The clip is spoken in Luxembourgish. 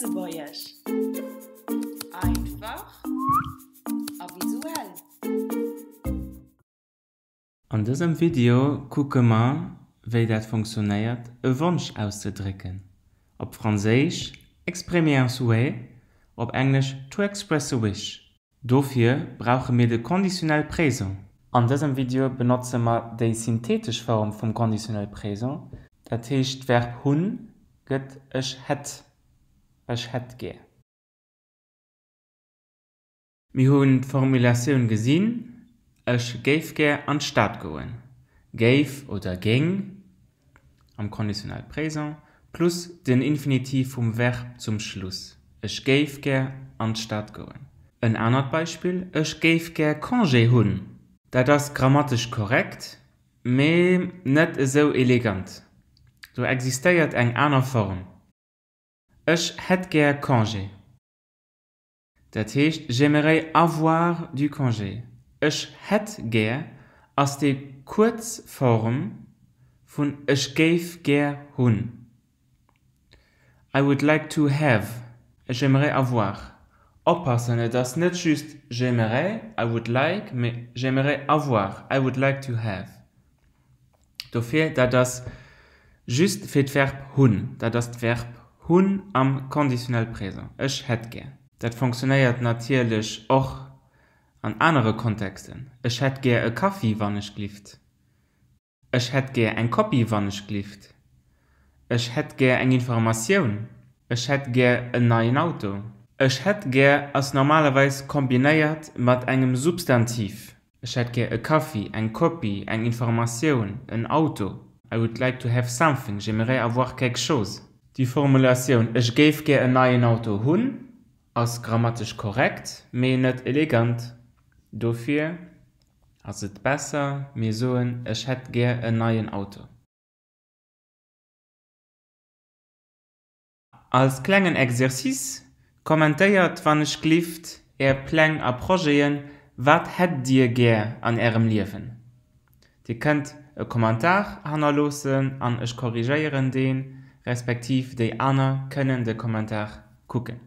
Lëtzebuergesch, Einfach a visuell. An dësem Video kucke mer wéi dat funktionéiert e Wonsch auszedrécken, op Franséisch exprimer un souhait, op Englesch to express a wish. Dofir brauche mir de Conditionnel présent. An dësem Video benotze mer déi synthetesch Form vum Conditionnel présent, dat heescht d'Verb hunn gëtt ech hätt, ech hätt gär. Mir hunn d'Formulatioun gesinn, Ech géif gär an d'Stad goen. Géif oder géing am Conditionnel présent plus den Infinitiv vum Verb zum Schluss, Ech géif gär an d'Stad goen. En anert Beispill, Ech géif gär Congé hunn. Dat ass grammatesch korrekt, mee net esou elegant. Do existéiert eng aner Form, Ech hätt gär Congé. Dat heescht, J'aimerais avoir du congé, Ech hätt gär, ass déi kuerz Form vun Ech géif gär hunn, I would like to have, J'aimerais avoir. Oppassen, et ass net just J'aimerais, I would like, mee J'aimerais avoir, I would like to have. Dofir, dat ass just fir d'Verb hunn. Dat ass d'Verb hunn am Conditionnel présent, Ech hätt gär. Dat fonctionnéiert natierlech och an anere Kontexten, Ech hätt gär e Kaffi, wann ech glift. Ech hätt gär eng Kopie, wann ech glift. Ech hätt gär eng Informatioun. Ech hätt gär en neien Auto. Ech hätt gär ass normalerweis kombinéiert mat engem Substantiv. Ech hätt gär e Kaffi, eng Kopie, eng Informatioun, en Auto. I would like to have something, J'aimerais avoir quelque chose. Déi Formulatioun Ech géif gär en neien Auto hunn ass grammatesch korrekt, mee net elegant. Dofir ass et besser, mir soen Ech hätt gär en neien Auto. Als klengen Exercice, kommentéiert wann ech glift är Pläng a Projeten, wat hätt dir gär an ärem Liewen? Dir kënnt e Kommentar hannerloossen an ech korrigéieren deen, respektiv déi aner kënnen de Kommentar kucken.